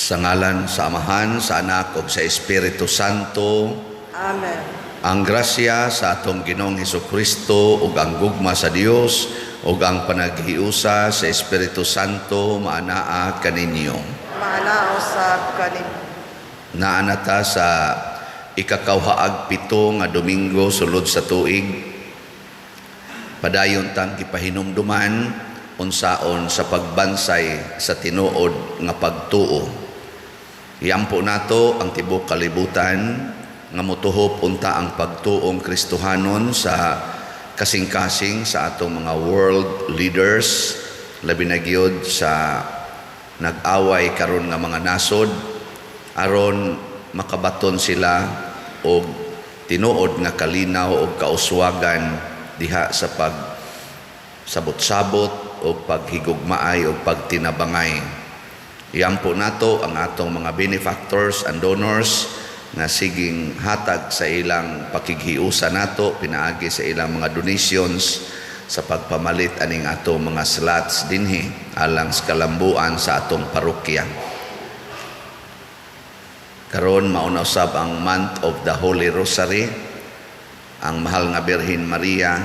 Sa ngalan sa Amahan, sa Anak ug sa Espiritu Santo. Amen. Ang grasya sa atong Ginoong Hesukristo ug ang gugma sa Dios ug ang panaghiusa sa Espiritu Santo maanaa kaninyo. Maanaa usab kaninyo. Naa na ta sa ikakawhaag pito nga Domingo sulod sa tuig. Padayon tang gipahinumduman unsaon sa pagbansay sa tinuod nga pagtuo. Iampo nato ang tibuok kalibutan nga motuhop unta ang pagtuong Kristohanon sa kasing-kasing sa atong mga world leaders, labi na gyud sa nag-away karon nga mga nasod, aron makabaton sila og tinuod nga kalinaw og kauswagan diha sa pag sabot-sabot og paghigugmaay og pagtinabangay. Iampo nato ang atong mga benefactors and donors nga siging hatag sa ilang pakighiusa nato pinaagi sa ilang mga donations sa pagpamalit aning atong mga slots dinhi alang sa kalambuan sa atong parokya. Karon mao na usab ang month of the Holy Rosary. Ang mahal nga Birhen Maria,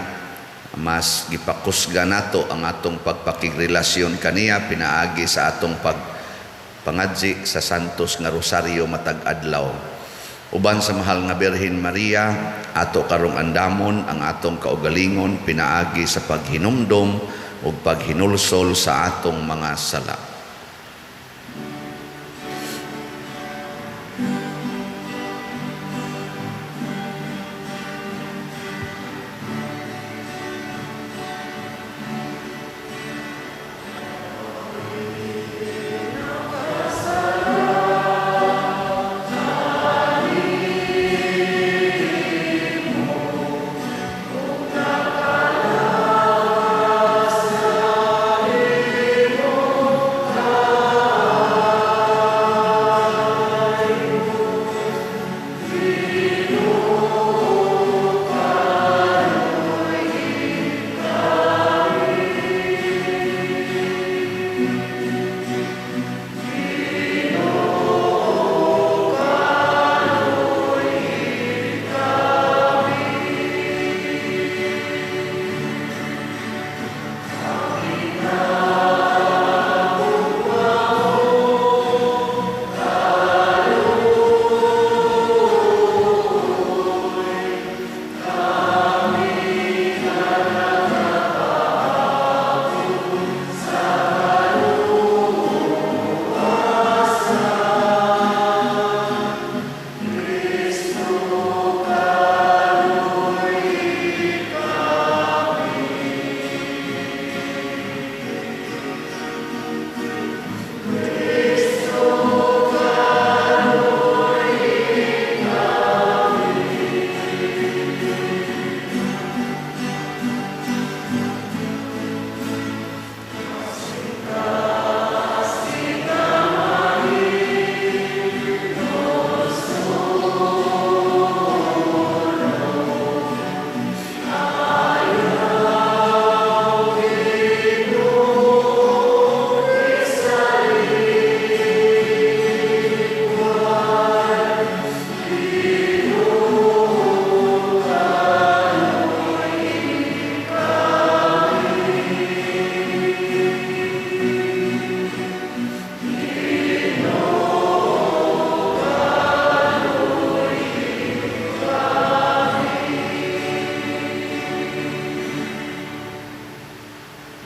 mas gipakusga nato ang atong pagpakigrelasyon kaniya pinaagi sa atong pagpangadzi sa Santos nga Rosario matag adlaw. Uban sa mahal nga Birhen Maria, ato karong andamon ang atong kaugalingon pinaagi sa paghinumdom ug paghinulsol sa atong mga sala.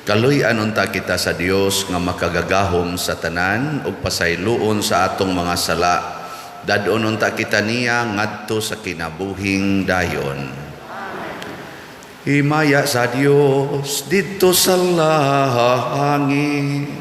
Kaluy-an unta kita sa Dios nga makagagahom sa tanan ug pasayloon sa atong mga sala. Dad-on unta kita niya ngadto sa kinabuhing dayon. Himaya sa Dios didto sa langit.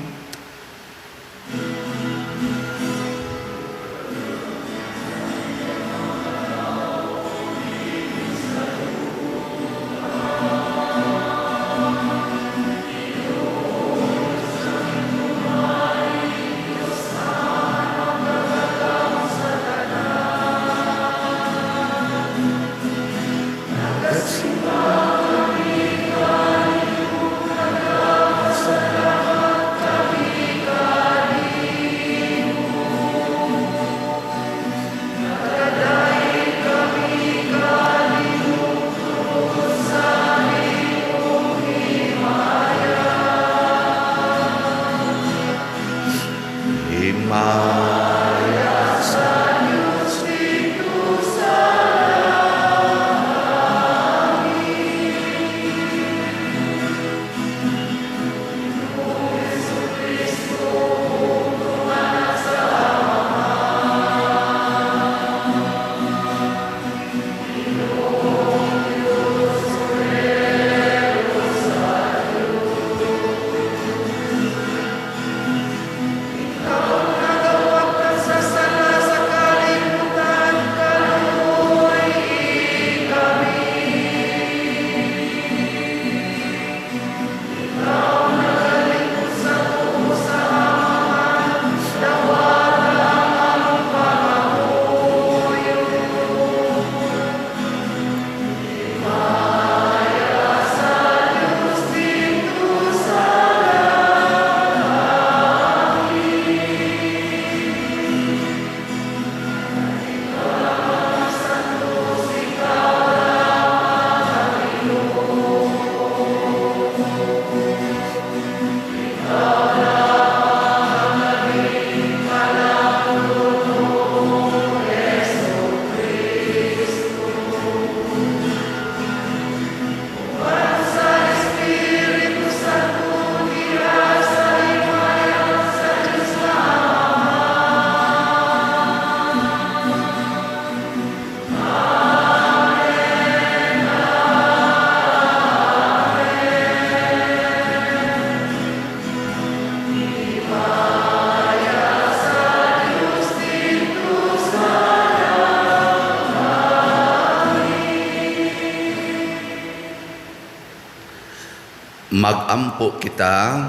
Magampo kita.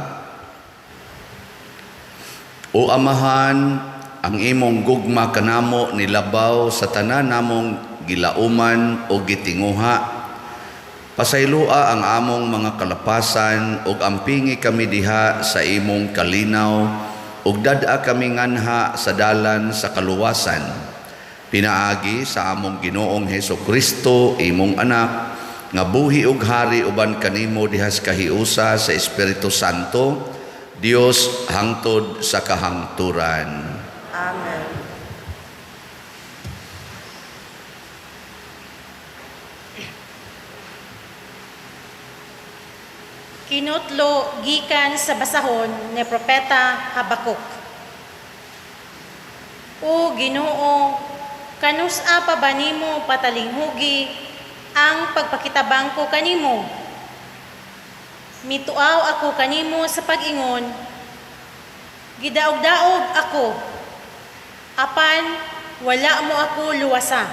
O Amahan, ang imong gugma kanamo nilabaw sa tanan namong gilauman o gitinguha. Pasayloa ang among mga kalapasan ug ampingi kami diha sa imong kalinaw ug dad-a kami nganha sa dalan sa kaluwasan. Pinaagi sa among Ginoong Heso Kristo, imong anak, nga buhi ug hari uban kanimo diha sa kahiusa sa Espiritu Santo, Dios hangtod sa kahangturan. Amen. Kinutlo gikan sa basahon ni Propeta Habakuk. O Ginoo, kanus-a pa ba nimo patalinghugi ang pagpakitabang ko kanimo? Mituaw ako kanimo sa pag-ingon, gidaog-daog ako, apan wala mo ako luwasa.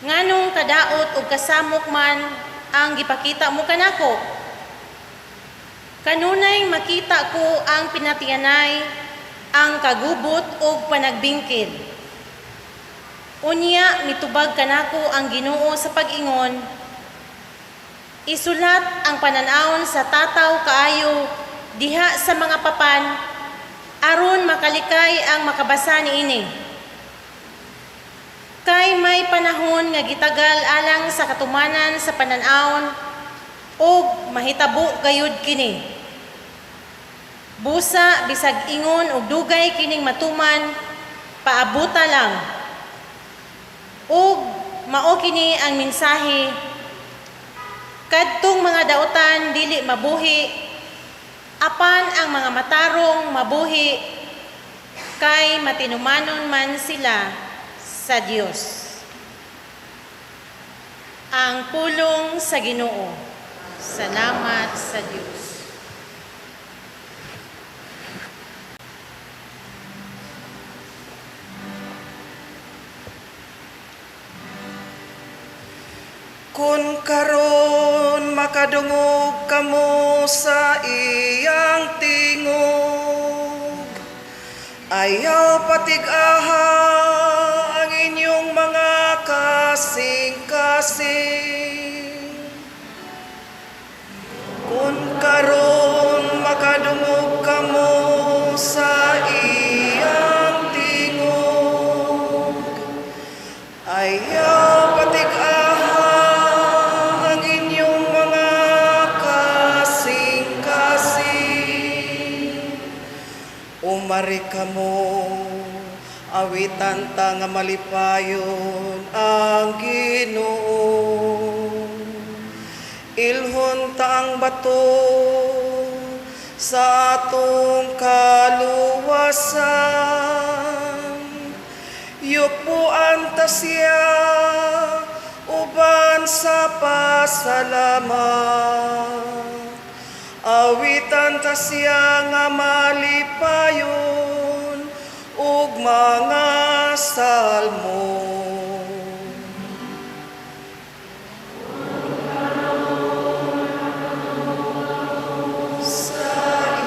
Nganong kadaot ug kasamok man ang gipakita mo kanako? Kanunay makita ko ang pinatianay, ang kagubot ug panagbingkid. Unya mitubag kanako ang Ginoo sa pag-ingon, isulat ang panan-awon sa tataw kaayo diha sa mga papan aron makalikay ang makabasa niini. Kay may panahon nga gitagal alang sa katumanan sa panan-awon ug mahitabo gayud kini. Busa bisag ingon og dugay kining matuman, paabuta lang. Ug mao kini ang mensahe, kadtong mga dautan dili mabuhi, apan ang mga matarong mabuhi, kay matinumanon man sila sa Dios. Ang pulong sa Ginoo. Salamat sa Dios. Kun karon makadungog kamo sa iyang tingog, ayaw patig-aha ang inyong mga kasing-kasing. Kun karon makadungog kamo sa iyang tingog, ayaw patig-aha ang inyong mga kasing-kasing. Umari kamo, awitan ta nga malipayon ang Ginoo. Ilhon ta ang bato sa atong kaluwasan. Yukbuan ta siya uban sa pasalamat. Awitan ta siya nga malipayon ug mga salmo. Sa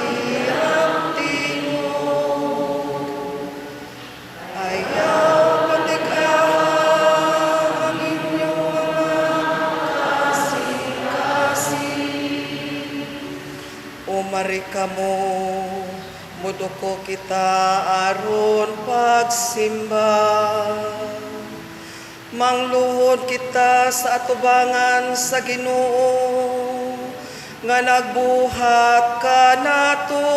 iyang tingog, ayaw patig-aha ang inyong mga kasing-kasing. Umari kamo, muduko kita aron pagsimba. Mangluhod kita sa atubangan sa Ginoo nga nagbuhat kanato.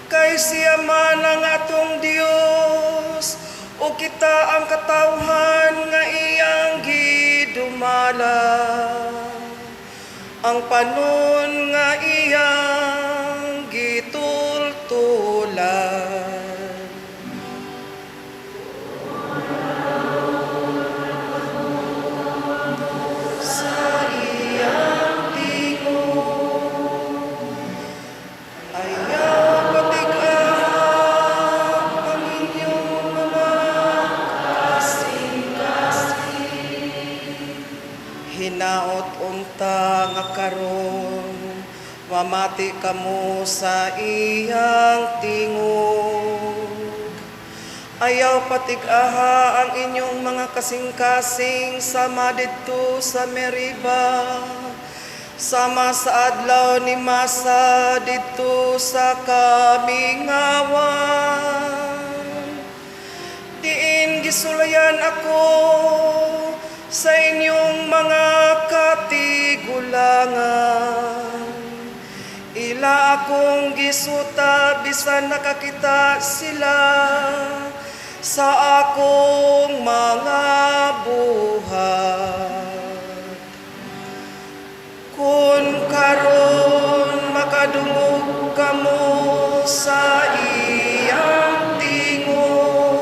Kay siya man ang atong Dios, o kita ang katawhan nga iyang gidumala. Ang panon nga iyang gitultulan. Sa iyang tingog, ayaw patig-aha ang inyong mga kasing-kasing. Hinaot unta Karon mamati kamo sa iyang tingog. Ayaw patig-aha ang inyong mga kasing-kasing sama didto sa Meriba, sama sa adlaw ni Masa didto sa kamingawan. Diin gisulayan ako sa inyong mga katigulangan. Ila akong gisuta bisan nakakita sila sa akong mga buhat. Kung karon makadungog kamo sa iyang tingog,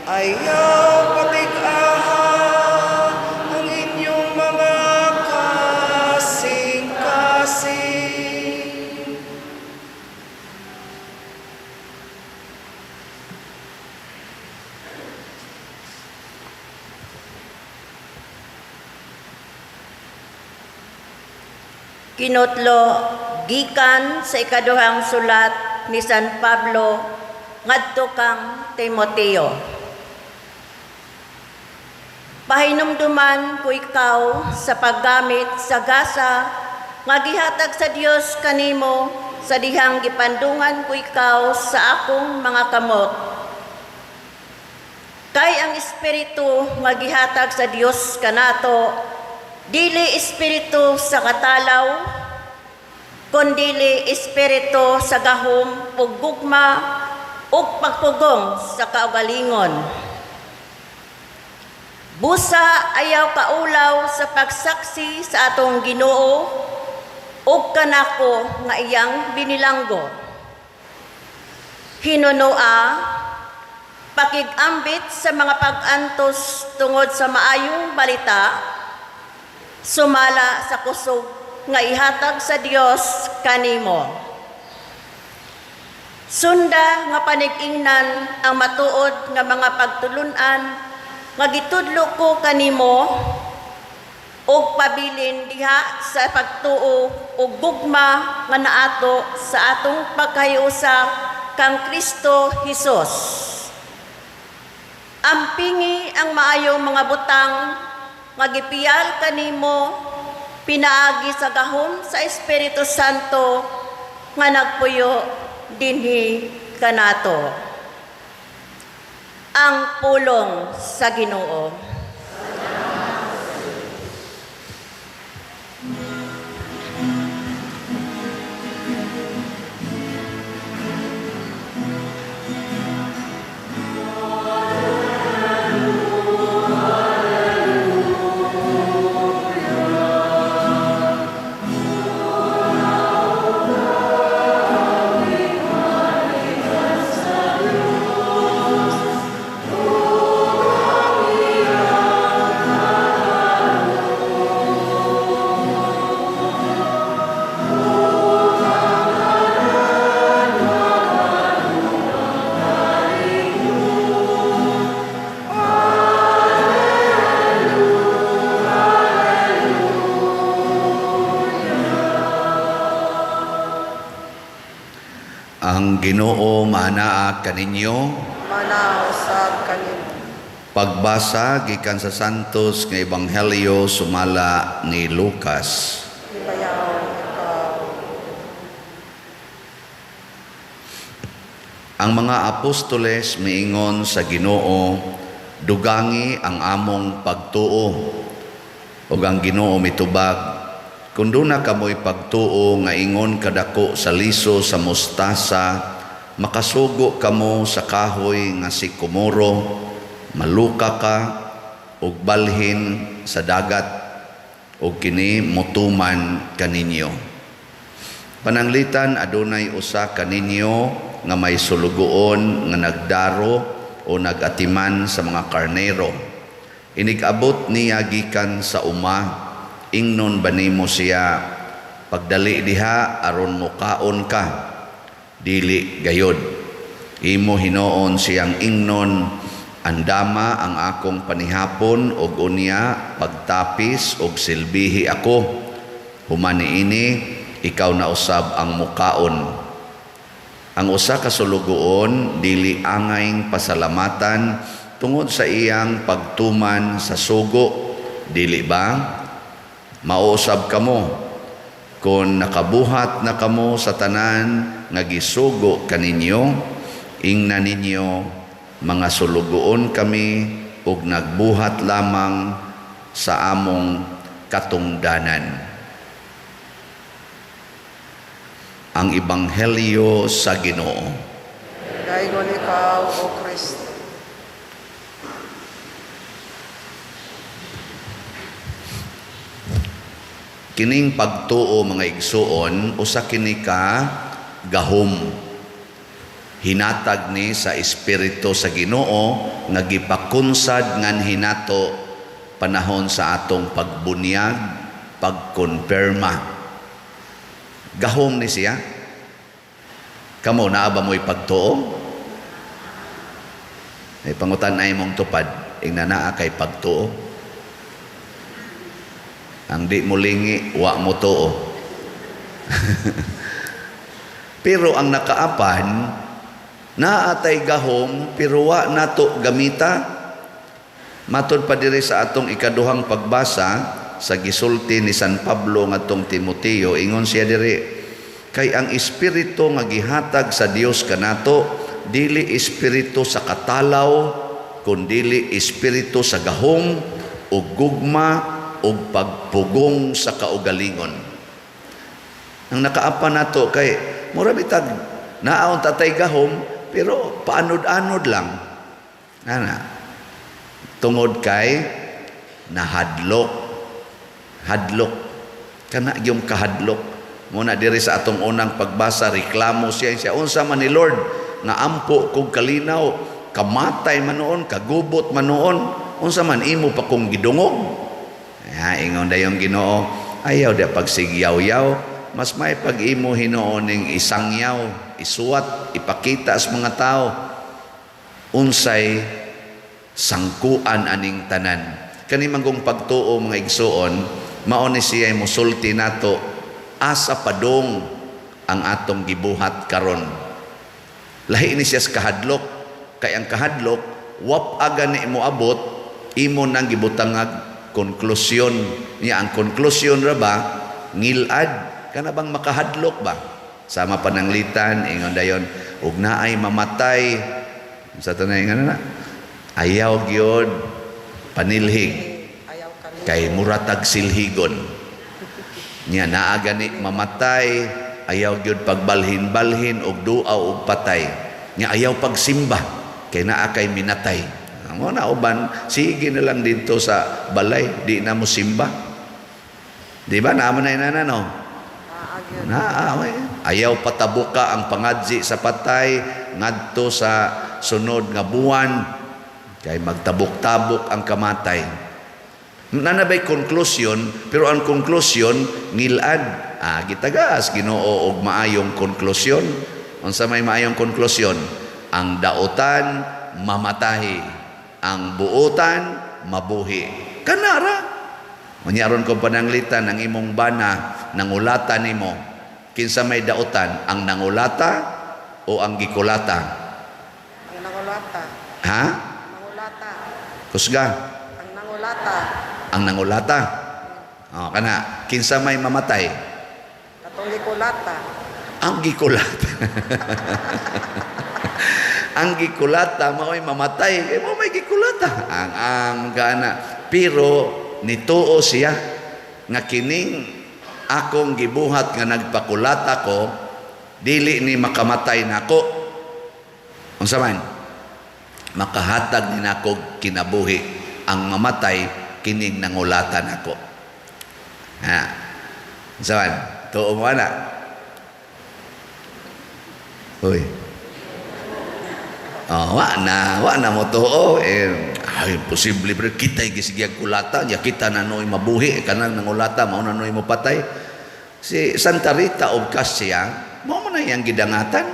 ayaw patig-aha ang inyong mga kasing-kasing. Kinutlo gikan sa ikaduhang sulat ni San Pablo ngadto kang Timoteo. Pahinumduman ko ikaw sa paggamit sa gasa nga gihatag sa Dios kanimo sa dihang gipandungan ko ikaw sa akong mga kamot. Kay ang espiritu nga gihatag sa Dios kanato dili espiritu sa katalaw, kundili espiritu sa gahom, paggugma ug pagpugong sa kaugalingon. Busa ayaw kaulaw sa pagsaksi sa atong Ginoo ug kanako nga iyang binilanggo. Hinunoa, pakigambit sa mga pag-antos tungod sa maayong balita, sumala sa kusog nga ihatag sa Dios kanimo. Sunda nga panig-ingnan ang matuod nga mga pagtulun-an nga gitudlo ko kanimo ug pabilin diha sa pagtuo ug gugma nga naato sa atong pagkahiusa kang Kristo Hesus. Ampingi ang maayong mga butang nga gipiyal kanimo pinaagi sa gahom sa Espiritu Santo nga nagpuyo dinhi kanato. Ang pulong sa Ginoo. Ang Ginoo maanaa kaninyo. Manaa usab kanimo. Pagbasa gikan sa Santos nga Ebanghelyo sumala ni Lucas. Himayaon ikaw. Ang mga apostoles miingon sa Ginoo, dugangi ang among pagtuo. Ug ang Ginoo mitubag, kung duna kamoy pagtuo nga ingon kadako sa liso sa mustasa, makasugo kamo sa kahoy nga sikomoro, maluka ka ug balhin sa dagat, ug kini motuman kaninyo. Pananglitan adunay usa kaninyo nga may sulugoon nga nagdaro o nagatiman sa mga karnero. Inig-abot niya gikan sa uma, ingnon ba nimo siya, pagdali diha aron mukaon ka? Dili gayod. Imo hinoon siyang ingnon, Andama ang akong panihapon og unya pagtapis og silbihi ako. Human niini, ikaw na usab ang mukaon. Ang usa ka sulugoon dili angayng pasalamatan tungod sa iyang pagtuman sa sugo, dili ba? Mao usab kamo, kon nakabuhat na kamo sa tanan nga gisugo kaninyo, ingna ninyo, "Mga sulugoon kami ug nagbuhat lamang sa among katungdanan." Ang Ebanghelyo sa Ginoo. Daygon ikaw, O Kristo. Kining pagtuo, mga igsuon, usa kini ka gahom. Hinatag ni sa Espiritu sa Ginoo nga gipakunsad nganhi nato panahon sa atong pagbunyag, pagkonperma. Gahom ni siya. Kamo, naa ba mo'y pagtuo? Ay pangutan ay mong tupad, ingna naa kay pagtuo. Ang di mo lingi, wa mo tuo. Pero ang nakaapan, naatay gahom, pero wa nato gamita. Matod pa diri sa atong ikaduhang pagbasa, sa gisulti ni San Pablo ngadtong Timoteo, ingon siya diri, kay ang espiritu nga gihatag sa Dios kanato dili espiritu sa katalaw, kundili espiritu sa gahom ug gugma ug pagpugong sa kaugalingon. Ang nakaapan nato kay mura bitag naon tatay gahom, pero paanod-anod lang ana, tungod kay nahadlok. Hadlok kana yung kahadlok muna diri sa atong unang pagbasa. Reklamo siya siya, "Unsa man ni Lord nga ampo kog kalinaw, kamatay man noon, kagubot man noon, unsa man imo pa kong gidungog?" Ya, ingon dayong Ginoo, "Ayaw di pagsigyaw-yaw, mas may pag-imo hinuon ning isangyaw, isuwat, ipakita sa mga tao unsay sangkuan aning tanan." Kani manggong pagtuo, mga igsuon, mao ni siya musulti nato asa padong ang atong gibuhat karon. Lahi ni siya sa kahadlok, kay ang kahadlok wap aga ni mo abot, imo nang gibutangag konklusyon niya. Ang konklusyon ra ba ngilad kana bang makahadlok ba? Sama pananglitan, ingon dayon, ug naay mamatay sa tanay nga na, ayaw gyud panilhig Ayaw kami. Kay muratag silhigon niya. Naa gani mamatay, ayaw gyud pagbalhin-balhin og duaw og patay niya, ayaw pagsimba kay naa kay minatay. Mo na uban, sige na lang dito sa balay, di na mo simba, di ba? Naa man na inana, no? Naa gyud. Naa, we. Ayaw patabuka ang pangadzi sa patay ngadto sa sunod nga buwan kay magtabok-tabok ang kamatay. Nanabay konklusyon, pero ang konklusyon ngilad. Gitagas Ginoo og maayong konklusyon. Unsa may maayong konklusyon? Ang daotan mamatay, ang buotan mabuhi. Kanara. Unya aron kong pananglitan, ang imong bana nangulata nimo. Kinsa may daotan, ang nangulata o ang gikulata? Ang nangulata. Ha? Nangulata. Kusga. Ang nangulata. Ang nangulata. Oh, kana, kinsa may mamatay? Katong gikulata. Ang gikulata. Ang gikulata mao'y mamatay. Kay mo may gikulata. Ang kana. Pero nituo siya nga kining akong gibuhat nga nagpakulata ko, dili ni makamatay nako. Unsa man? Makahatag ni nako kinabuhi. Ang mamatay kining nangulata nako. Ha. Unsa man? Tuo mo ana? Uy. Oh, wa na mo tuo. Ay, imposible pero kita gisigiyag kulata, ya kita na noy mabuhi, kanang nangulata mao na noy mo patay. Si Santa Rita of Cascia, mao man na iyang gidangatan.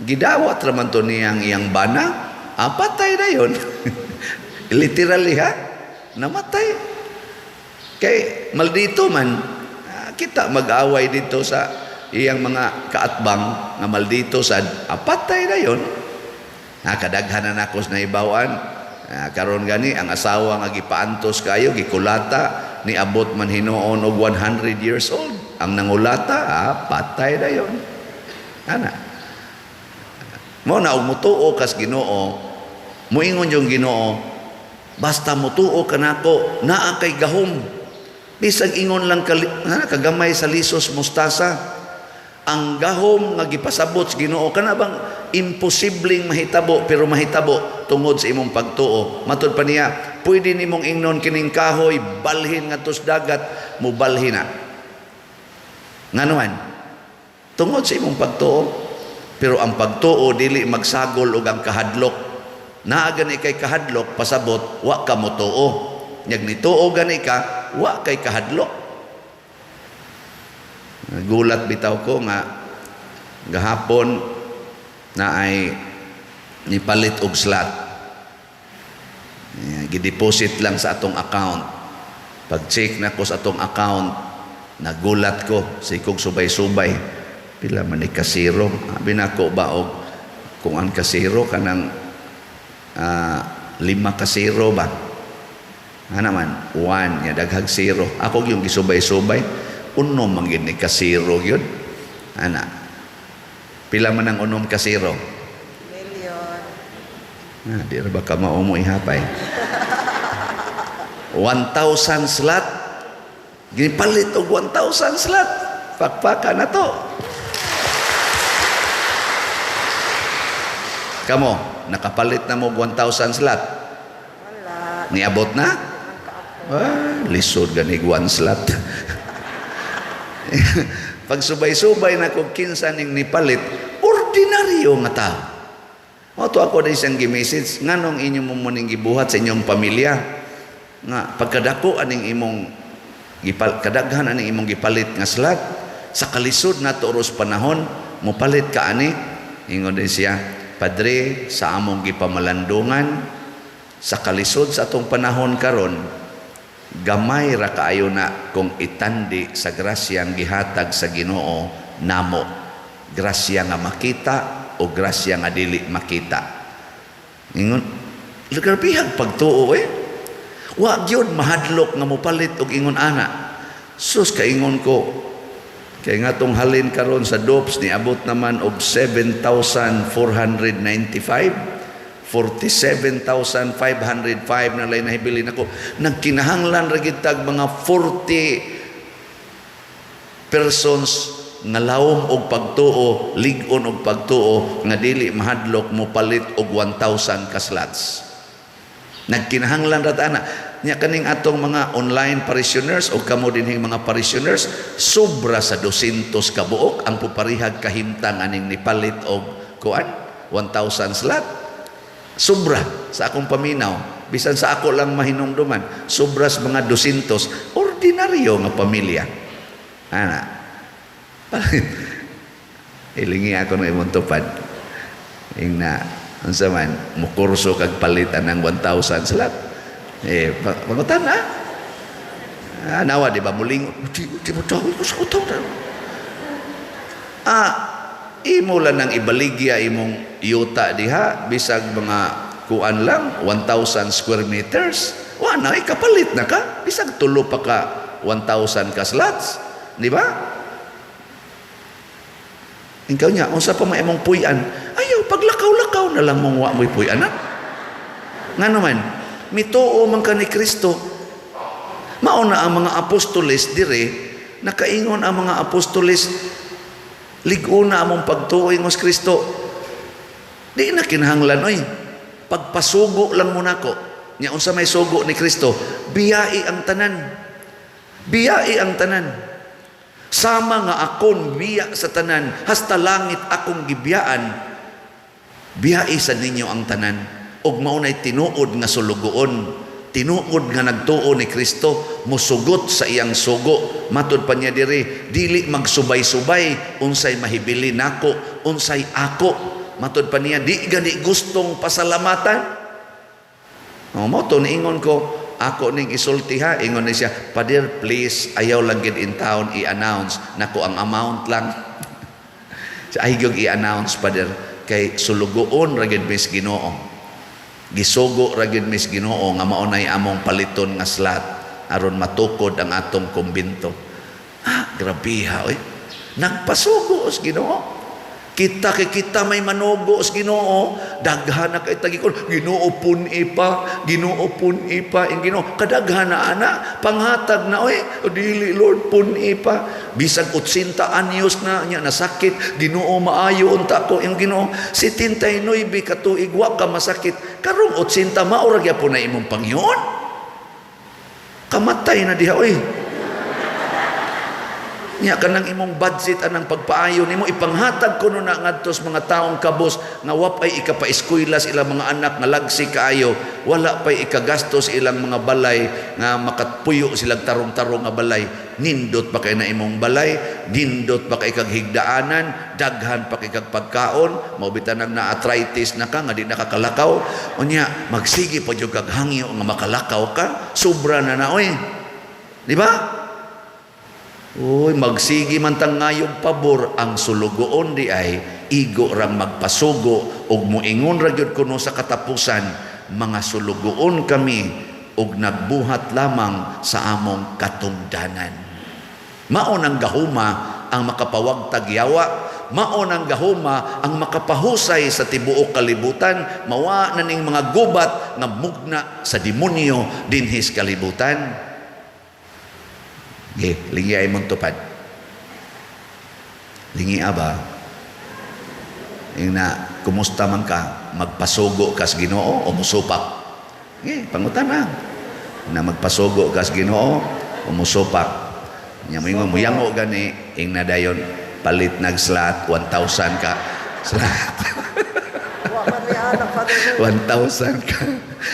Gidawat ra man to niyang iyang bana. Ah, patay na yun. Literally ha, namatay. Kay maldito man, kita mag-away dito sa iyang mga kaatbang nga maldito sad, patay na yun. Kadaghan na nako sa nahibaw-an. Karon gani ang asawa nga gipaantos kayo, gikulata, niabot man hinuon og 100 years old. Ang nangulata, patay na yun. Ana. Mo na og mutuo kas Ginoo, muingon yung Ginoo, basta mutuo ka nako, naa kay gahom. Bisag ingon lang kagamay sa lisos mustasa. Ang gahom nga gipasabot sa Ginoo kana bang imposibleng mahitabo, pero mahitabo tungod sa imong pagtuo. Matud pa niya, pwede nimong ingnon kining kahoy balhin ngadto sa dagat, mubalhin na. Ngano man? Tungod sa imong pagtuo. Pero ang pagtuo dili magsagol og ang kahadlok. Naa gani kay kahadlok, pasabot wa ka motuo. Nyag nituo gani ka, wa kay kahadlok. Gulat bitaw ko nga gahapon na ay nipalit og slot. Gideposit lang sa atong account. Pag-check na ko sa atong account, nagulat ko, sikog subay-subay. Pila man ni kasiro. Abi nako ba og kung ang kasiro kanang 5 kasiro ba? Ana man, 1 nya daghag 0. Ako gyud gisubay-subay, unom man gyud ni kasiro gyud. Ana. Pila man ang unom kasiro? Million. Di ra ba ka mao mo ihapay? 1,000 slot. Gipalit og 1,000 slot. Pakpaka na to. Kamo, nakapalit na mo og 1,000 slot? Wala. Niabot na? Lisod ganig 1 slot. Pag subay-subay na kung kinsa ning nipalit, ordinaryo nga tao. Mao to ako din siyang gi-message, nganong inyo mo muning gibuhat sa inyong pamilya? Nga pagkadako aning imong kadaghan aning imong gipalit nga slot, sa kalisod na to oros panahon, mopalit ka ani. Ingon din siya, Padre, sa among gipamalandungan, sa kalisod sa atong panahon karon, gamay ra kaayo na kung itandi sa grasyang gihatag sa Ginoo namo. Grasya nga makita o grasya nga dili makita. Ingon, grabihag pagtuo. Wa gyud mahadlok nga mopalit og ingon ana. Sus, kaingon ko, kay nga tong halin karon sa DOPS niabot naman og 7,495, 47,505 na lay nahibilin ako. Nagkinahanglan ra gid tag mga 40 persons nga lawom og pagtuo, lig-on og pagtuo nga dili mahadlok mopalit og 1,000 ka slots. Nagkinahanglan ra ta ana. Nya kaning atong mga online parishioners o kamo dinhing mga parishioners, sobra sa 200 ka buok ang puparihag kahimtang aning nipalit og kuan 1,000 slot. Sobra sa akong paminaw, bisan sa ako lang mahinumduman, sobra sa mga 200 ordinaryo nga pamilya. Ana. Ilingi ako ng imong tupad. Ingna, unsa man, mukurso kag palitan ng 1,000 slot. Pangutan na. Nawa, di ba, muling, di mo tawag ko sa utang. Imo lang nang ibaligya imong yuta diha, bisag mga kuan lang, 1,000 square meters. Wa na, ikapalit na ka. Bisag tulo pa ka 1,000 ka slots. Di ba? Ikaw niya, unsa pa may imong puy-an? Ayaw, paglakaw-lakaw na lang mong wa mo'y puy-an, ha? Nga naman, mituo man ka ni Kristo. Mao na ang mga apostoles dire, nakaingon ang mga apostoles, lig-on na among pagtuo ingos Kristo. Di na kinahanglan, oy. Pagpasugo lang mo nako. Nya unsa may sugo ni Kristo, biyai ang tanan. Biyai ang tanan. Sama nga akon biya sa tanan, hasta langit akong gibiyaan, biyai sa ninyo ang tanan. Og mao nay tinuod nga sulugoon, tinuod nga nagtuo ni Kristo, musugot sa iyang sugo. Matud pa niya diri, dili magsubay-subay unsay mahibili nako, unsay ako. Matod pa niya, di gani gustong pasalamatan. O, mao to niingon ko, ako ning isulti ha, ingon ni siya, "Pader, please, ayaw lang gid in town i-announce nako ang amount lang." Sa ay gyud i-announce, Pader, kay sulugoon ra gid mis Ginoo. Gisugo ra gid mis Ginoo nga mao nay among paliton nga slot aron matukod ang atong kumbento. Ah, grabe ha, oy. Nagpasugo sa Ginoo. Kita kay kita may manugo sa Ginoo, daghan na kay tagikon, "Ginoo, pun-i pa, Ginoo, pun-i pa," ing Ginoo, kadaghan na ana, panghatag na oy, "O, dili Lord, pun-i pa." Bisag 80 anyos na nya nasakit, "Ginoo, maayo unta ko," ing Ginoo, 79 ka tuig wa ka masakit, karong 80 mao ra gyapon na imong pangyoon. Kamatay na diha oy. Nya kanang imong budget anang pagpaayo nimo ipanghatag kuno na ngadto sa mga taong kabos nga wa pay ikapaeskwela sa ilang mga anak nga lagsi kaayo, wala pay ikagastos ilang mga balay nga makapuyo silang tarong-tarong nga balay. Nindot pa kay na imong balay, nindot pa kay kag higdaanan, daghan pa kay kag pagkaon, mao bitan nang na arthritis na ka nga di nakakalakaw. Unya magsige pa jud kag hangyo nga makalakaw ka, sobra na na oy, di ba? Uy, magsigi man tang ngayog pabor, ang sulugoon di ay igo rang magpasugo ug moingon ra gyud kuno sa katapusan, "Mga sulugoon kami ug nagbuhat lamang sa among katungdanan." Mao nang gahuma ang makapawagtag yawa, mao nang gahuma ang makapahusay sa tibuok kalibutan, mawa na ning mga gubat nga mugna sa demonyo dinhis kalibutan. Okay, lingi ay mong tupad. Lingi ba? Yung na, kumusta man ka? Magpasugo ka sa Ginoo o musupak? Okay, pangutana. Na magpasugo ka sa Ginoo o musupak? Nya mo ingon muyango gani ing na dayon palit nag slot 1,000 ka slot. Wa man ni anak, Father. 1,000 ka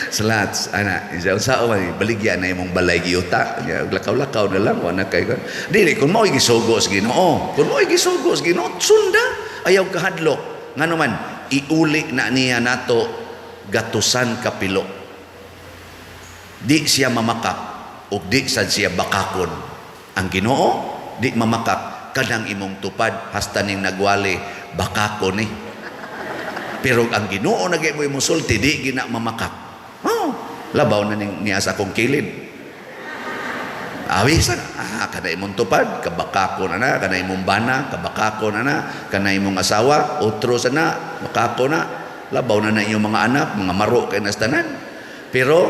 slots ana isa unsa man baligya na imong balay giuta. Nya, lakaw-lakaw na lang, wa na kay dili kung mao'y gisugo sa Ginoo, kung mao'y gisugo sa Ginoo, sunda, ayaw kahadlok. Ngano man iuli na niya nato gatusan kapilo. Di siya mamakak ug di sad siya bakakon ang Ginoo. Di mamakak kanang imong tupad hasta ning nagwali bakakon ni, pero ang Ginoo na mo imong sulti, di gina mamakak. Oh, labaw na ning niya sa akong kilid. Awi sa kana imong tupad, kabakako na na, kana imong bana, kabakako na na, kana imong asawa, otro sa na, bakako na. Labaw na na inyong mga anak, mga maro kay nas tanan. Pero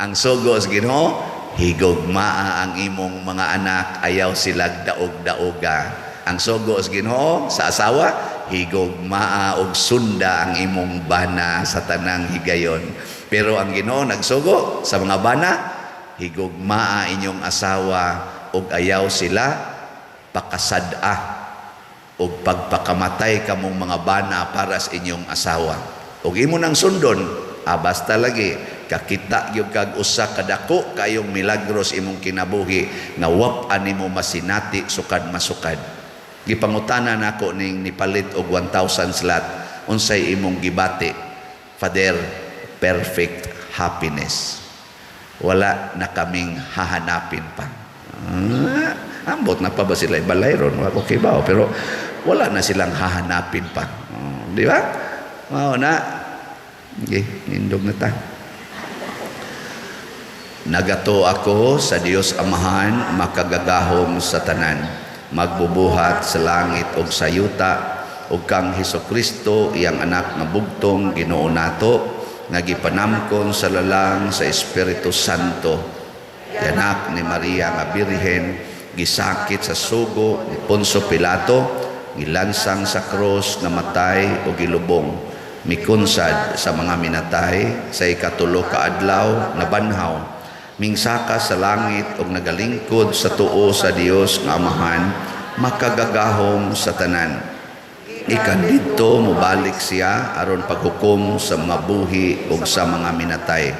ang sugo sa Ginoo, higugmaa ang imong mga anak, ayaw silag daog-daoga. Ang sugo sa Ginoo sa asawa, higugmaa og sunda ang imong bana sa tanang higayon. Pero ang Ginoo nagsugo sa mga bana, higugmaa inyong asawa ug ayaw sila pakasad-a ug pagpakamatay kamong mga bana para sa inyong asawa. Ug imo nang sundon, basta lagi kakita gyud kag usa ka dako kayong milagros imong kinabuhi nga wap animo masinati sukad masukad. Gipangutana nako ning nipalit og 1,000 slot, "Unsay imong gibati?" "Father, perfect happiness. Wala na kaming hahanapin pa." Ah, ambot na pa ba sila balay ron? Okay ba? Pero wala na silang hahanapin pa. Oh, di ba? Mao na. Okay, nindog na ta. Nagato ako sa Dios Amahan, makagagahom sa tanan, magbubuhat sa langit ug sa yuta, ug kang Hesus Kristo, iyang anak nga bugtong, Ginoo nato, nga gipanamkon sa lalang sa Espiritu Santo, anak ni Maria nga Birhen, gisakit sa sugo ni Poncio Pilato, gilansang sa krus, namatay o gilubong, mikunsad sa mga minatay, sa ikatulo ka adlaw nabanhaw, mingsaka sa langit ug nagalingkod sa tuo sa Dios nga Amahan, makagagahom sa tanan. Ikan didto mobalik siya aron paghukom sa mga buhi ug sa mga minatay.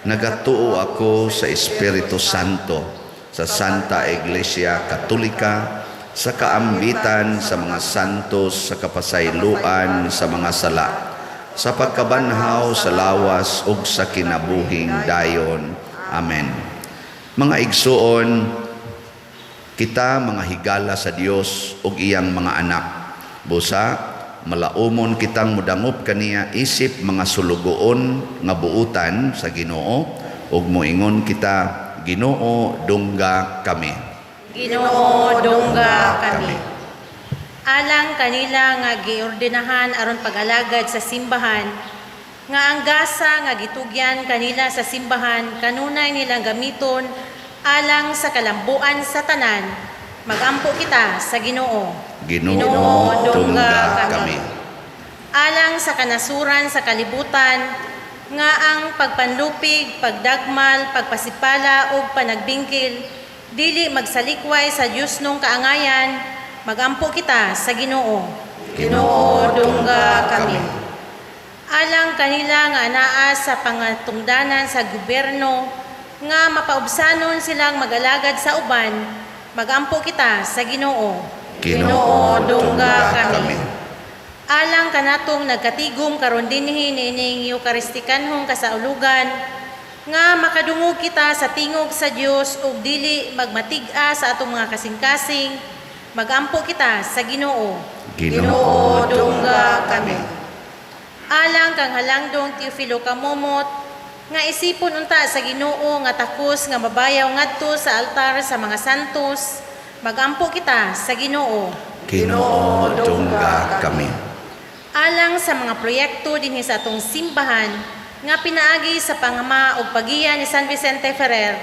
Nagatuo ako sa Espiritu Santo, sa Santa Iglesia Katolika, sa kaambitan sa mga santos, sa kapasayloan sa mga sala, sa pagkabanhaw sa lawas ug sa kinabuhing dayon. Amen. Mga igsuon, kita mga higala sa Dios ug iyang mga anak. Busa, malaumon kitang mudangop kaniya isip mga sulugoon nga buutan sa Ginoo ug moingon kita, Ginoo, dungga kami. Ginoo, dungga kami. Alang kanila nga giordinahan aron pag-alagad sa simbahan, nga ang gasa nga gitugyan kanila sa simbahan kanunay nilang gamiton alang sa kalambuan sa tanan, magampo kita sa Ginoo. Ginoo, dungga kami. Alang sa kanasuran sa kalibutan, nga ang pagpanlupig, pagdagmal, pagpasipala ug panagbingkil dili magsalikway sa Dios nung kaangayan, magampo kita sa Ginoo. Ginoo, dungga kami. Alang kanila nga anaa sa pangatungdanan sa gobyerno nga mapaubsanon silang mag-alagad sa uban, magampo kita sa Ginoo. Ginoo, dungga kami. Alang kanatong nagkatigom karon dinhi niining Eukaristikanhong kasaulugan, nga makadungog kita sa tingog sa Dios ug dili magmatig-a sa atong mga kasing-kasing, magampo kita sa Ginoo. Ginoo, dungga kami. Alang kang halangdong Teofilo Kamomot, nga isipon unta sa Ginoo nga takos nga mabayaw ngadto sa altar sa mga santos, magampo kita sa Ginoo. Ginoo, dungga kami. Alang sa mga proyekto dinhi sa atong simbahan nga pinaagi sa pangama ug pagiya ni San Vicente Ferrer,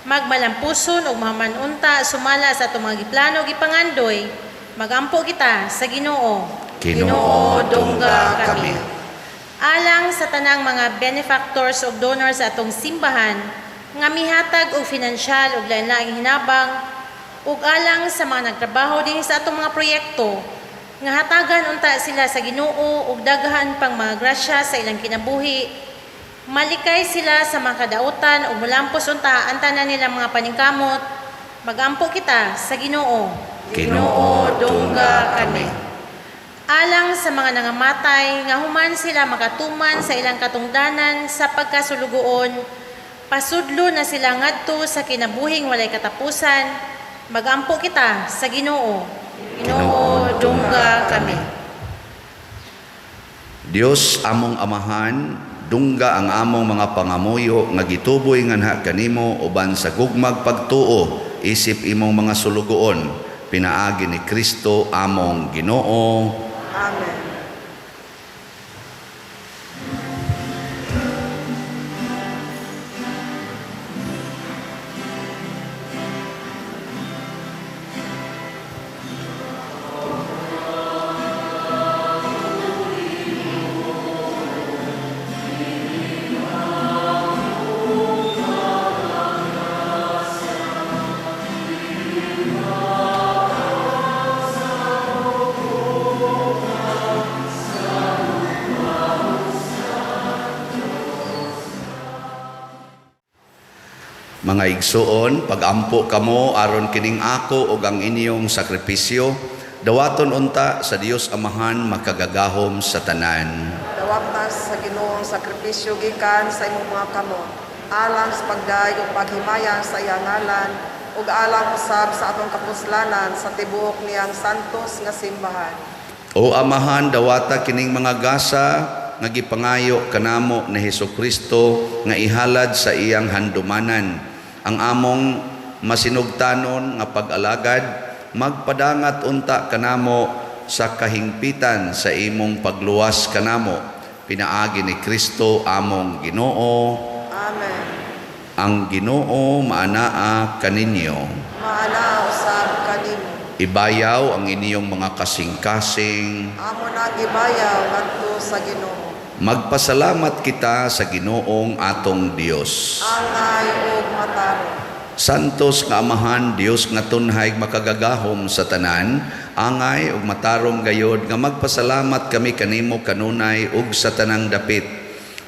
magmalampuson ug mahamanunta sumala sa atong mga giplano ug gipangandoy, magampo kita sa Ginoo. Ginoo, dungga kami. Alang sa tanang mga benefactors ug donors sa atong simbahan nga mihatag og finansyal ug lain-laing hinabang, ug alang sa mga nagtrabaho dinhi sa atong mga proyekto nga hatagan unta sila sa Ginoo ug daghan pang mga grasya sa ilang kinabuhi, malikay sila sa mga kadautan ug molampos unta ang tanan nilang mga paningkamot, magampo kita sa Ginoo. Ginoo, dungga kami. Alang sa mga nangamatay nga human sila makatuman sa ilang katungdanan sa pagkasulugoon, pasudlo na sila ngadto sa kinabuhing walay katapusan, magampo kita sa Ginoo. Ginoo, dungga kami. Dios among Amahan, dungga ang among mga pangamuyo nga gituboy nganha kanimo uban sa gugmag pagtuo isip imong mga sulugoon, pinaagi ni Kristo among Ginoo. Amen. Mga igsuon, pagampo kamo aron kining ako ug ang inyong sakripisyo, dawaton unta sa Dios Amahan makagagahom sa tanan. Dawata sa Ginoo ang sakripisyo gikan sa imong mga kamot, alang sa pagdayeg ug paghimaya sa iyang ngalan, ug alang usab sa atong kapuslanan sa tibuok niyang santos nga simbahan. O Amahan, dawata kining mga gasa nga gipangayo kanamo ni Hesukristo nga ihalad sa iyang handumanan. Ang among masinugtanon nga pag-alagad, magpadangat unta kanamo sa kahingpitan sa imong pagluwas kanamo, pinaagi ni Kristo among Ginoo. Amen. Ang Ginoo maanaa kaninyo. Maanaa usab kanimo. Ibayaw ang inyong mga kasing-kasing. Amo na gibayaw ngadto sa Ginoo. Magpasalamat kita sa Ginoong atong Dios. Angay ug matarong. Santos nga Amahan, Dios nga tunhay makagagahom sa tanan, angay ug matarong gayod nga magpasalamat kami kanimo kanunay ug sa tanang dapit.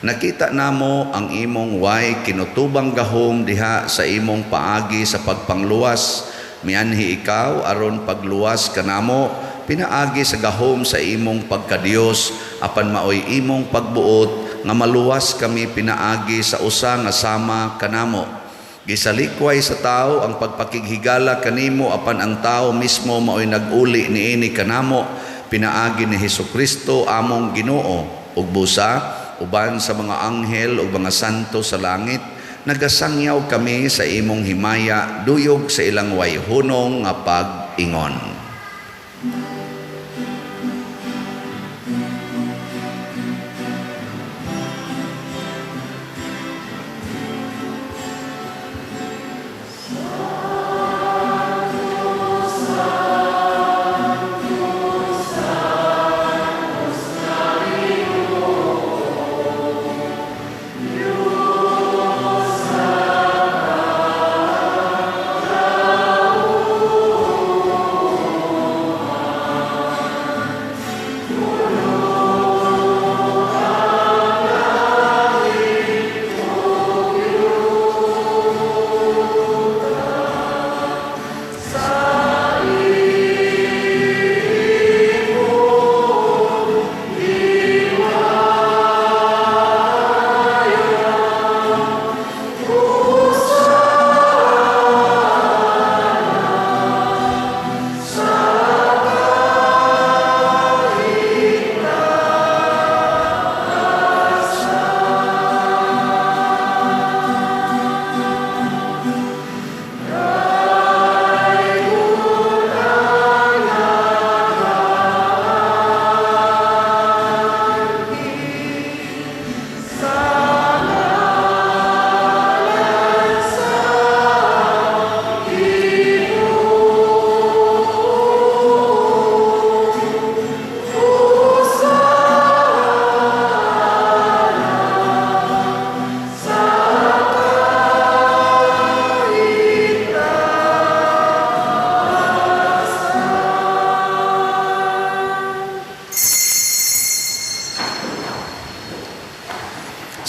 Nakita namo ang imong way kinutubang gahom diha sa imong paagi sa pagpangluwas. Mianhi ikaw aron pagluwas kanamo pinaagi sa gahom sa imong pagkadiyos, apan maoy imong pagbuot nga maluwas kami pinaagi sa usa nga sama kanamo. Gisalikway sa tao ang pagpakighigala kanimo, apan ang tao mismo maoy nag-uli niini kanamo pinaagi ni Hesukristo among Ginoo. Ug busa uban sa mga anghel ug mga santo sa langit, nagasangyaw kami sa imong himaya duyog sa ilang wayhunong nga pag-ingon.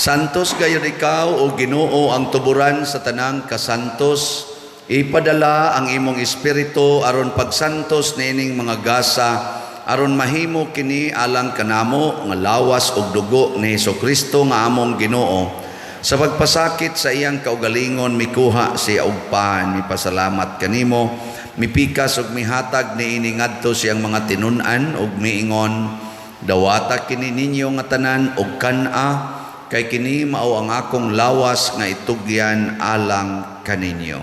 Santos gayon ikaw, o Ginoo, ang tuburan sa tanang kasantos. Ipadala ang imong espiritu aron pagsantos niining mga gasa, aron mahimo kini alang kanamo nga lawas ug dugo ni Hesukristo nga among Ginoo. Sa pagpasakit sa iyang kaugalingon, mikuha siya og pan, mipasalamat kanimo, mipikas ug mihatag niini ngadto siyang mga tinun-an ug miingon, dawata kini ninyo nga tanan og kan-a, kay kini mao ang akong lawas nga itugyan alang kaninyo.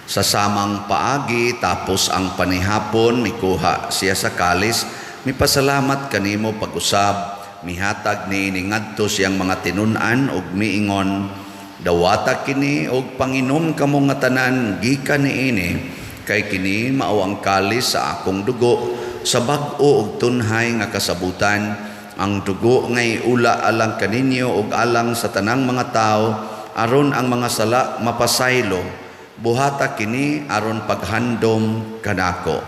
Sa samang paagi, tapos ang panihapon, mikuha siya sa kalis, mipasalamat kanimo pag-usab, mihatag niini ngadto siyang mga tinun-an ug miingon, dawata kini og panginom kamo nga tanan gikan niini, kay kini mao ang kalis sa akong dugo sa bag-o ug tunhay nga kasabutan, ang dugo nga iula alang kaninyo ug alang sa tanang mga tawo, aron ang mga sala mapasaylo. Buhata kini aron paghandom kanako.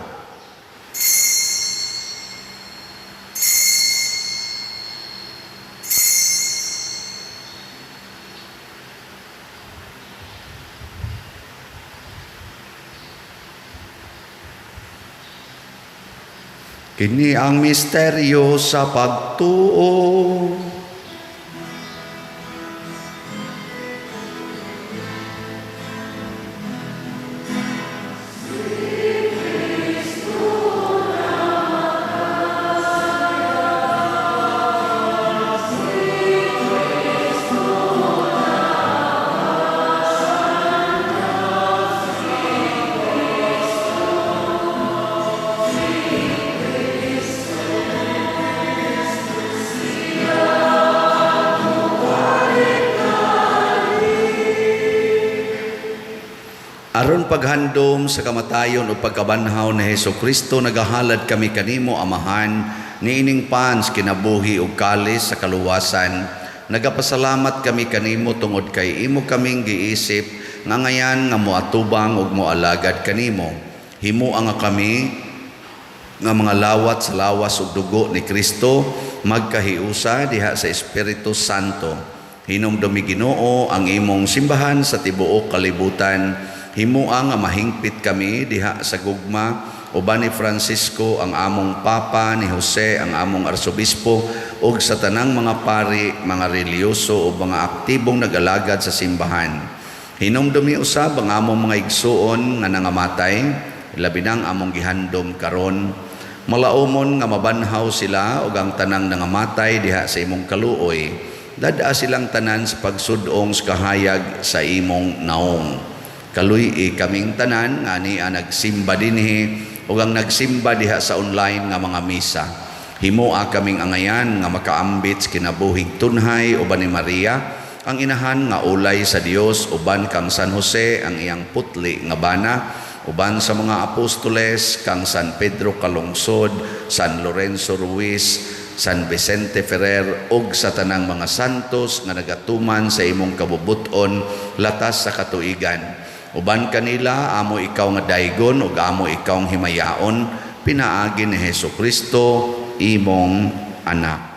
Kini ang misteryo sa pagtuo. Aron paghandom sa kamatayon o pagkabanhaw ni Hesukristo, nagahalad kami kanimo, Amahan, niining pans kinabuhi ug kalis sa kaluwasan. Nagapasalamat kami kanimo tungod kay imo kaming giisip nga ngayan nga moatubang ug moalagad kanimo. Himoa nga kami nga mga lawat sa lawas ug dugo ni Kristo magkahiusa diha sa Espiritu Santo. Hinumdumi, Ginoo, ang imong simbahan sa tibuok kalibutan. Himoa nga mahingpit kami diha sa gugma uban ni Francisco ang among Papa, ni Jose ang among Arsobispo, ug sa tanang mga pari, mga relihiyoso ug mga aktibong nag-alagad sa simbahan. Hinumdumi usab ang among mga igsuon nga nangamatay, labi nang among gihandom karon. Malaumon nga mabanhaw sila ug ang tanang nangamatay diha sa imong kaluoy. Dad-a silang tanan sa pagsudong sa kahayag sa imong naong. Kaluy-i kaming tanan nga ania nagsimba dinhi ug ang nagsimba diha sa online nga mga misa. Himoa kaming angayan nga makaambit sa kinabuhig tunhay uban ni Maria, ang inahan nga ulay sa Dios, uban kang San Jose ang iyang putli nga bana, uban sa mga apostoles kang San Pedro Calungsod, San Lorenzo Ruiz, San Vicente Ferrer ug sa tanang mga santos nga nagatuman sa imong kabubut-on latas sa katuigan. Uban kanila amo ikaw nga daygon ug amo ikaw himayaon pinaagi ni Hesus Kristo imong anak.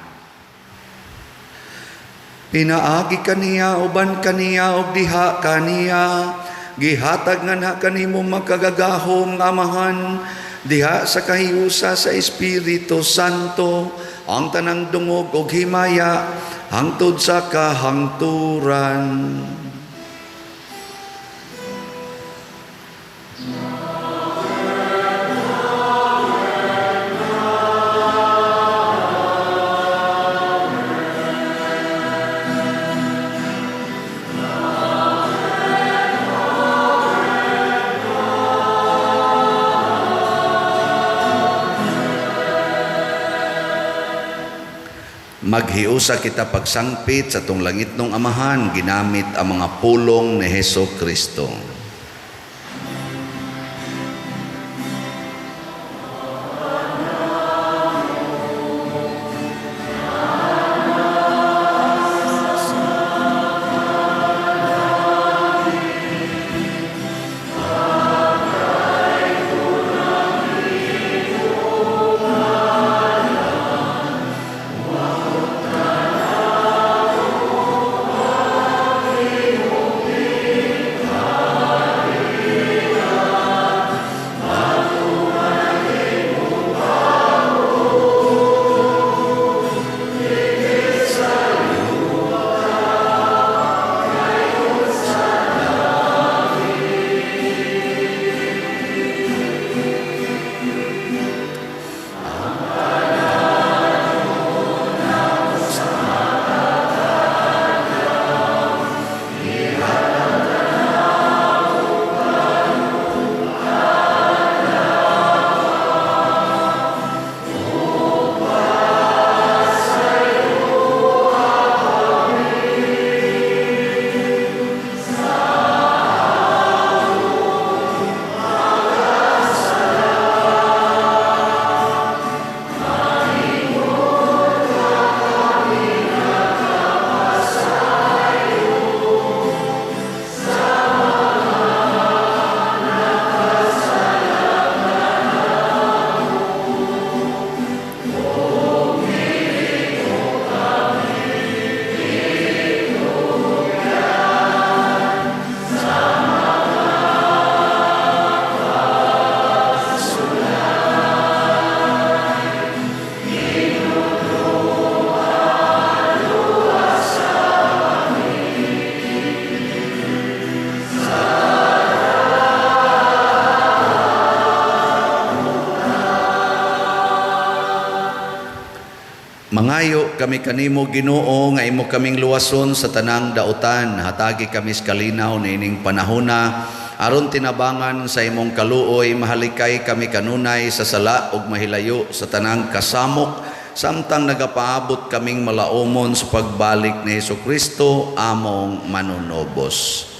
Pinaagi kaniya, uban kaniya ug diha kaniya, gihatag nganha kanimo makagagahom nga Amahan diha sa kahiusa sa Espiritu Santo ang tanang dungog ug himaya hangtod sa kahangturan. Maghiusa kita pagsangpit sa atong langitnong Amahan ginamit ang mga pulong ni Heso Kristo. Mangayo kami kanimo, Ginoo, nga imo kaming luwason sa tanang dautan. Hatagi kami sa kalinaw niining panahona aron tinabangan sa imong kaluoy mahalikay kami kanunay sa sala ug mahilayo sa tanang kasamok samtang nagapaabot kaming malaumon sa pagbalik ni Hesus Kristo among manunobos.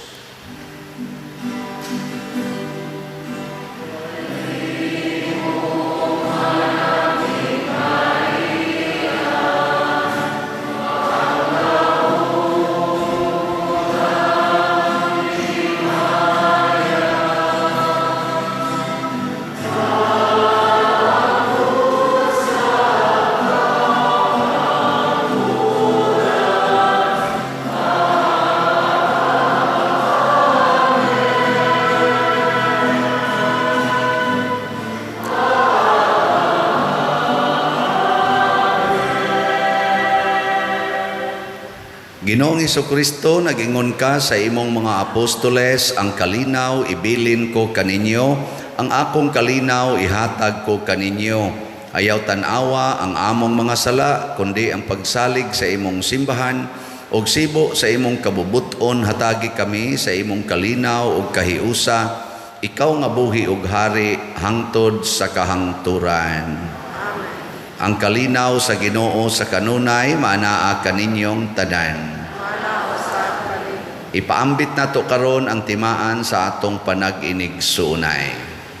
Ginoong Kristo, nag-ingon ka sa imong mga apostoles, ang kalinaw ibilin ko kaninyo, ang akong kalinaw ihatag ko kaninyo. Ayaw tan-awa ang among mga sala, kundi ang pagsalig sa imong simbahan, ug sibo sa imong kabubuton hatagi kami sa imong kalinaw ug kahiusa, ikaw nga buhi ug hari hangtod sa kahangturan. Amen. Ang kalinaw sa Ginoo sa kanunay maanaa kaninyong tanan. Maanaa usab kanimo. Ipaambit nato karon ang timaan sa atong panag-inigsuonay.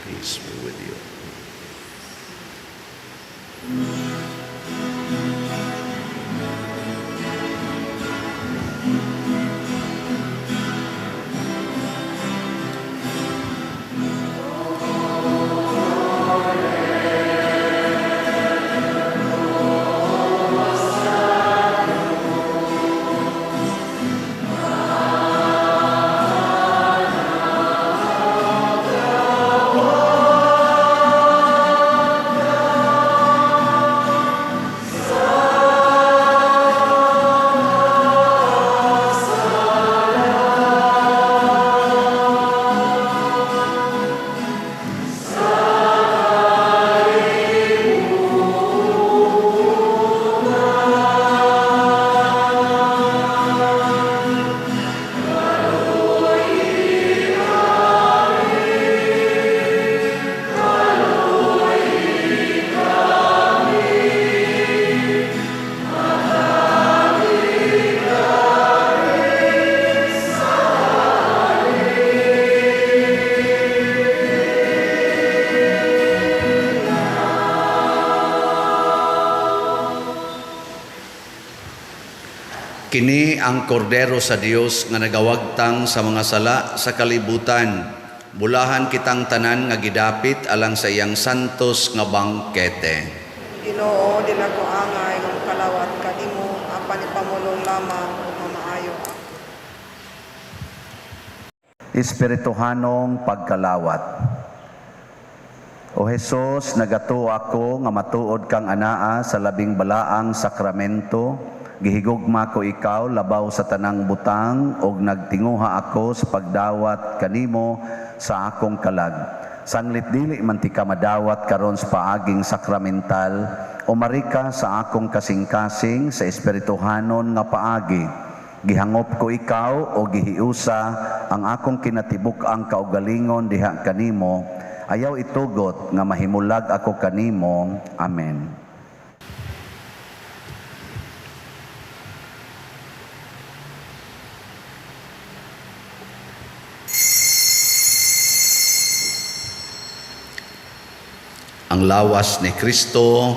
Peace be with you. Kini ang kordero sa Dios nga nagawagtang sa mga sala sa kalibutan. Bulahan kitang tanan nga gidapit alang sa iyang santos nga bangkete. Ginoo, dili ako angay nga mokalawat kanimo, apan ipamulong lamang ug mamaayo ako. Espirituhanong pagkalawat. O Hesus, nagatuo ako nga matuod kang anaa sa labing balaang sakramento. Gihigugma ko ikaw labaw sa tanang butang ug nagtinguha ako sa pagdawat kanimo sa akong kalag. Sanglit dili man ti ka madawat karon sa paaging sakramental, umari ka sa akong kasing-kasing sa espirituhanon nga paagi. Gihangop ko ikaw o gihiusa ang akong kinatibuk-ang kaugalingon diha kanimo. Ayaw itugot nga mahimulag ako kanimo. Amen. Ang lawas ni Kristo.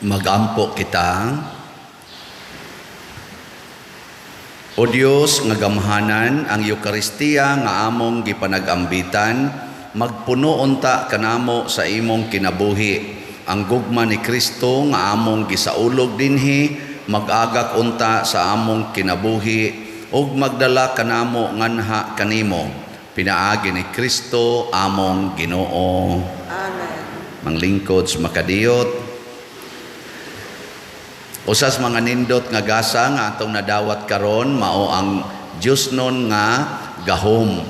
Magampo kita. O Dios nga gamhanan ang Eukaristiya nga among gipanagambitan, magpuno unta kanamo sa imong kinabuhi. Ang gugma ni Kristo nga among gisaulog dinhi, mag-agak unta sa among kinabuhi ug magdala kanamo nganha kanimo. Pinaagi ni Kristo among Ginoo. Amen. Manglingkod sa makadiyot. Usas mga nindot nga gasa nga atong nadawat karon mao ang Dios nun nga gahom.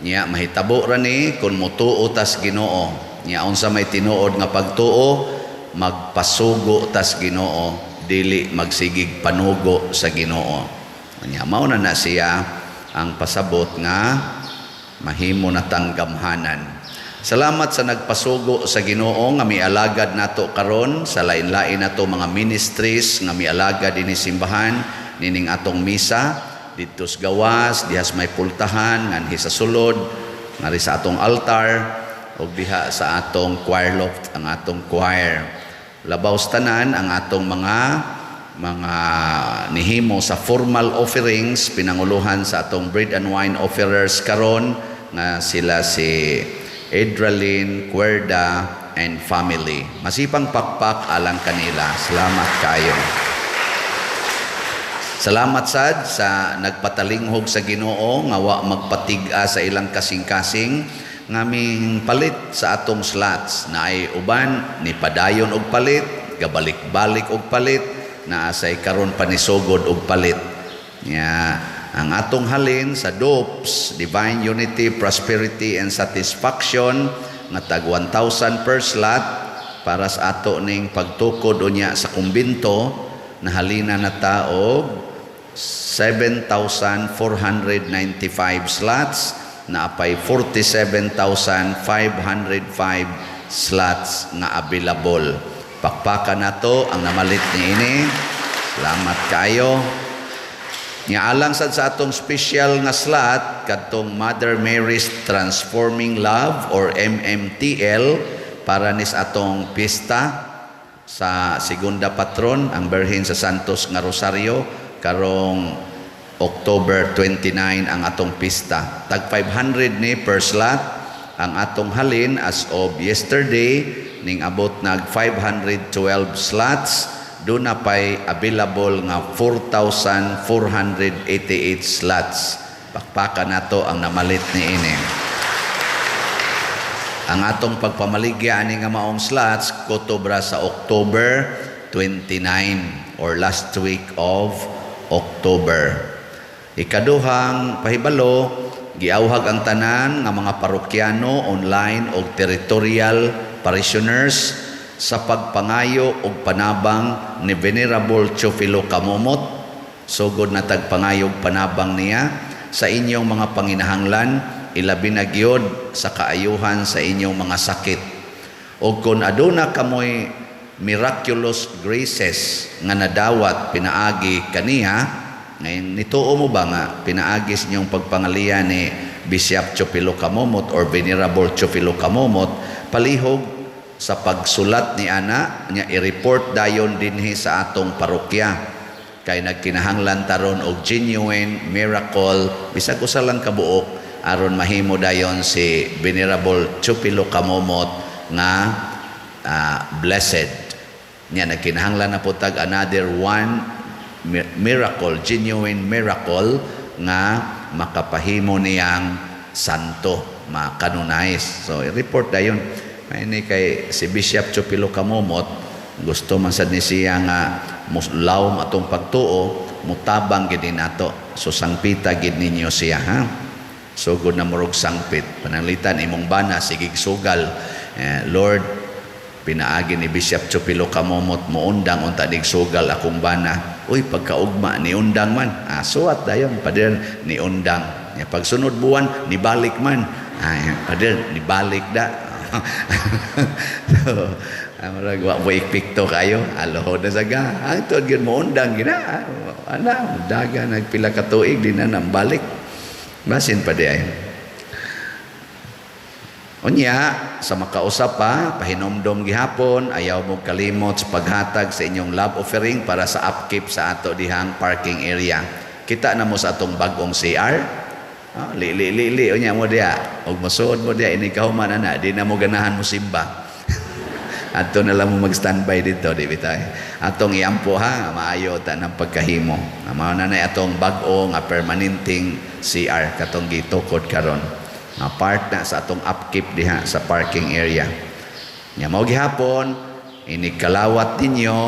Nya mahitabo ra ni kun motuo tas Ginoo. Nya unsa may tinuod nga pagtuo, magpasugo tas Ginoo, dili magsigig panugo sa Ginoo. Nya mao na na siya ang pasabot nga mahimo na tang gamhanan. Salamat sa nagpasugo sa Ginoo nga mialagad nato karon sa lain-lain nato mga ministries nga mialagad dinhi simbahan nining atong misa didto sa gawas, dihas may pultahan nganhi sa sulod, ngari sa atong altar. ug diha sa atong choir loft, ang atong choir. Labaw sa tanan ang atong mga nihimo sa formal offerings, pinanguluhan sa atong bread and wine offerers karon nga sila si Edralyn Cuerda and family. Masipang pakpak alang kanila. Salamat kayo. Salamat sad sa nagpatalinghog sa Ginoo nga wa magpatig-a sa ilang kasing-kasing nga ming palit sa atong slots na ay uban ni padayon og palit, gabalik-balik og palit, naa say karon panisugod og palit. Nya ang atong halin sa DUPS, Divine Unity, Prosperity and Satisfaction, nga tag 1,000 per slot para sa ato ning pagtukod unya sa kumbinto, nahalina na ta og 7,495 slots, naapay 47,505 slots nga available. Pakpakan nato ang namalit niini. Salamat kayo. Nga alang sad sa atong special nga slot kadtong Mother Mary's Transforming Love or MMTL para nis atong pista sa segunda patron ang Birhen sa Santos nga Rosario karong October 29 ang atong pista. Tag 500 ni per slot ang atong halin. As of yesterday, ning abot nag 512 slots, duna pay available nga 4,488 slots. Pakpakan nato ang namalit niini. Ang atong pagpamaligya ani nga maong slots kutobra sa October 29 or last week of October. Ikaduhang pahibalo, giawhag ang tanan nga mga parokyano, online o territorial parishioners sa pagpangayo og panabang ni Venerable Teofilo Camomot. Sugod na tagpangayog panabang niya sa inyong mga panginahanglan, ilabi na gyud sa kaayuhan sa inyong mga sakit. O kung aduna kamoy miraculous graces nga nadawat pinaagi kaniya, ngayon nituo mo ba nga pinaagi sa inyong pagpangaliya ni Bishop Teofilo Camomot or Venerable Teofilo Camomot, palihog sa pagsulat ni ana nya i-report dayon dinhi sa atong parokya, kay nagkinahanglan taron og genuine miracle bisag usa lang kabuok aron mahimo dayon si Venerable Teofilo Camomot nga blessed. Nya nagkinahanglan na po tag another one miracle, genuine miracle nga makapahimo niyang santo, makanonize. So i-report dayon. May ni kay si Bishop Teofilo Camomot gusto man sad ni siya nga lawom atong pagtuo, mutabang gid nato. So sangpita gid ninyo siya, ha. Sugod na murog sangpit. Pananglitan imong bana sigig sugal. Eh, "Lord, pinaagi ni Bishop Teofilo Camomot moundang unta nig sugal akong bana." Uy, pagkaugma niundang man. Ah, suwat dayon, pader niundang. Ya, pagsunod buwan nibalik man. Ah, pader nibalik da. So, murag wa mo epekto kayo. Alohod na saga. Ang tuod gyud moundang gina. Ana, daga nagpila ka tuig di na nambalik. Basin pa di ay. Unya, sa makausap pa, pahinomdom gihapon, ayaw mo kalimot sa paghatag sa inyong love offering para sa upkeep sa ato dihang parking area. Kita na mo sa atong bagong CR. Ah, li li li li unya mo diha. Og mosuod mo diha ini kahuman ana, di na mo ganahan mo simba. Ato na lang mo mag-standby dito, di bitay. Atong iampo ha, maayo ta ng pagkahimo. Mao na na atong bag-o nga permanenteng CR katong gitukod karon. Nga part na sa atong upkeep diha sa parking area. Nya mao gihapon, inikalawat ninyo,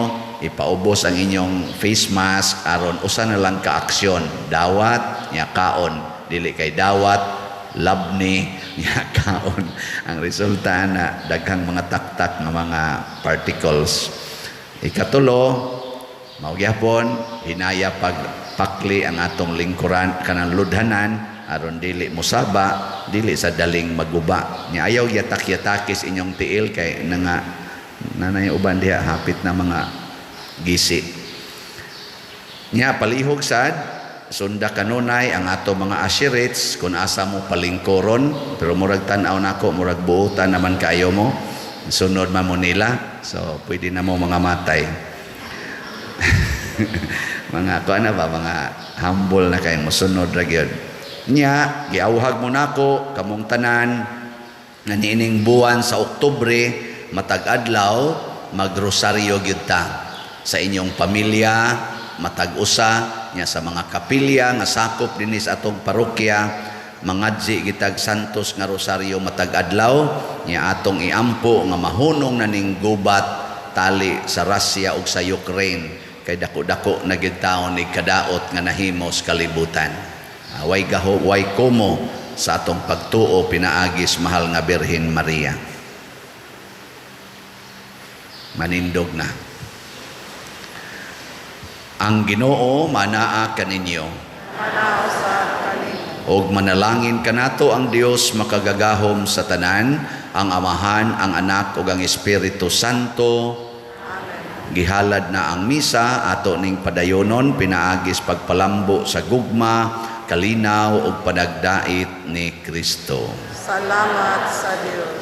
ipaubos ang inyong face mask aron usa na lang ka aksyon, dawat nya kaon, dili kay dawat labni nya kaon. Ang resulta na daghang mga taktak nga mga particles. Ikatulo, mao gihapon hinaya pagpakli ang atong lingkuran kanang ludhanan aron dili musaba, dili sa daling maguba. Nya ayaw yatak-yatakis inyong tiil kay nanga nanay uban diha hapit na mga gisi. Nya palihog sad Sunda kanunay ang ato mga usherates kung asa mo palingkoron, pero murag tan-aw nako, murag buutan naman kayo mo. Sunod man mo nila. So pwede na mo mga matay. Mga kuan na ba, mga humble na kayo, mosunod ra gyud. Nya, giawhag mo nako kamong tanan nga niining buwan sa Oktubre, matag adlaw magrosaryo gyud ta sa inyong pamilya, matag usa nya sa mga kapilya nga sakop dinhi sa atong parokya, mangadzi gitag Santos nga Rosaryo matag adlaw. Nya atong iampo nga mahunong na ning gubat tali sa Russia ug sa Ukraine, kay dako-dako na gid taon ni kadaot nga nahimo sa kalibutan. Way gaho, way komo sa atong pagtuo pinaagis mahal nga Birhen Maria. Manindog na. Ang Ginoo manaa kaninyo. Manaa usab kanimo. Og manalangin kanato ang Dios makagagahom sa tanan, ang Amahan, ang Anak ug ang Espiritu Santo. Amen. Gihalad na ang misa, ato ning padayonon pinaagis pagpalambo sa gugma, kalinaw ug panagdait ni Kristo. Salamat sa Dios.